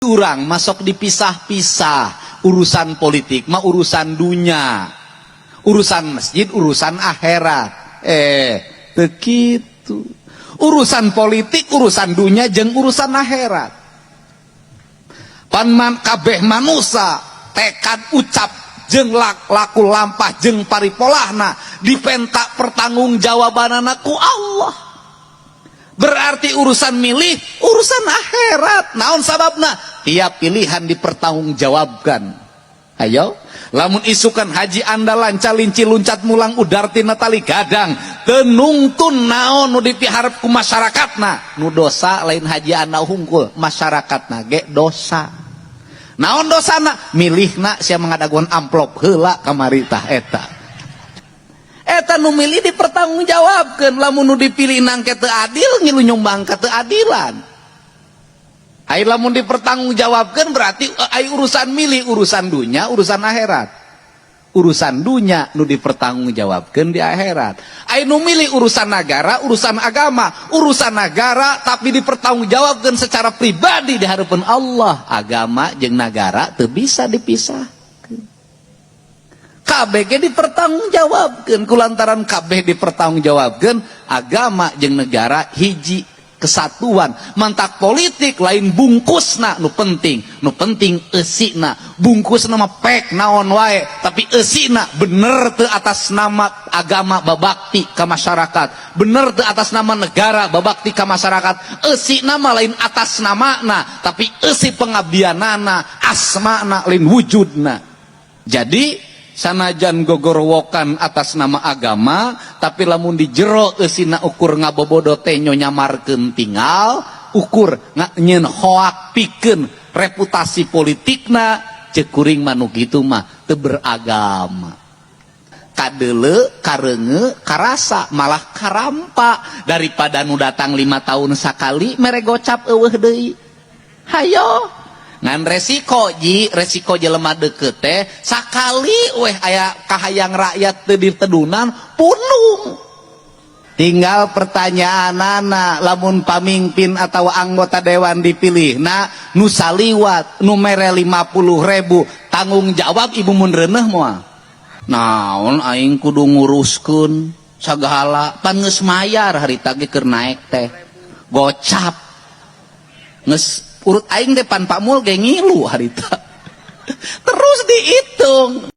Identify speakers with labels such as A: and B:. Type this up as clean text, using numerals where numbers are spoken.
A: Urang masuk dipisah-pisah, urusan politik mah urusan dunia, urusan masjid urusan akhirat. Teu kitu. Urusan politik urusan dunia jeung urusan akhirat. Pan man, kabeh manusia tekad, ucap jeung laku lampah jeung paripolahna dipenta pertanggungjawabanana ku Allah. Berarti urusan milih urusan akhirat. Naon sababna? Tiap pilihan dipertanggungjawabkan. Ayo, lamun isukan haji andalan calinci luncat mulang udar tina tali gadang teu nungtun naon nu dipiharep ku masyarakatna, nu dosa lain haji anda hungkul, masyarakatna ge dosa. Naon dosana? Milihna sia ngadagoan amplop heula kamari. Tah, eta eta nu milih dipertanggungjawabkeun. Lamun nu dipilih nangke teu adil, ngilu nyumbang ka teu adilan. Ai lamun dipertanggungjawabkeun, berarti ai urusan milih urusan dunia, urusan akhirat. Urusan dunia nu dipertanggungjawabkeun di akhirat. Ai nu milih urusan negara, urusan agama, urusan negara tapi dipertanggungjawabkeun secara pribadi di hadapan Allah. Agama jeung negara teu bisa dipisah. Kabeh ge dipertanggungjawabkeun. Kulantaran kabeh dipertanggungjawabkeun, agama jeung negara hiji kesatuan. Mantak politik lain bungkusna nu penting, nu penting eusina. Bungkusna mah pek naon wae, tapi eusina bener teu atas nama agama babakti ka masyarakat, bener teu atas nama negara babakti ka masyarakat. Eusina mah lain atas namana, tapi eusi pengabdianana, asmana, lain wujudna. Jadi sanajan gogorwokan atas nama agama, tapi lamun di jero eusina ukur ngabobodo teh nyamarkeun tinggal, ukur nyeun hoak pikeun reputasi politikna, cek kuring mah nu kitu mah teu beragama. Kadeuleu, kareungeu, karasa, malah karampa daripada nu datang 5 tahun sakali mere gocap euweuh deui. Hayo, ngan resiko ji resiko jelema deket teh sakali weh aya kahayang rakyat teu ditedunan, punung. Tinggal pertanyaan anak, lamun pamimpin atau anggota dewan dipilih, nah, nu saliwat nu mere 50.000, tanggung jawab ibu mun reuneuh moal? Naon aing kudu nguruskeun sagala, pan geus mayar harita ge keur naek teh gocap geus urut aing teh. Pan Pak Mul ge ngilu harita, terus dihitung.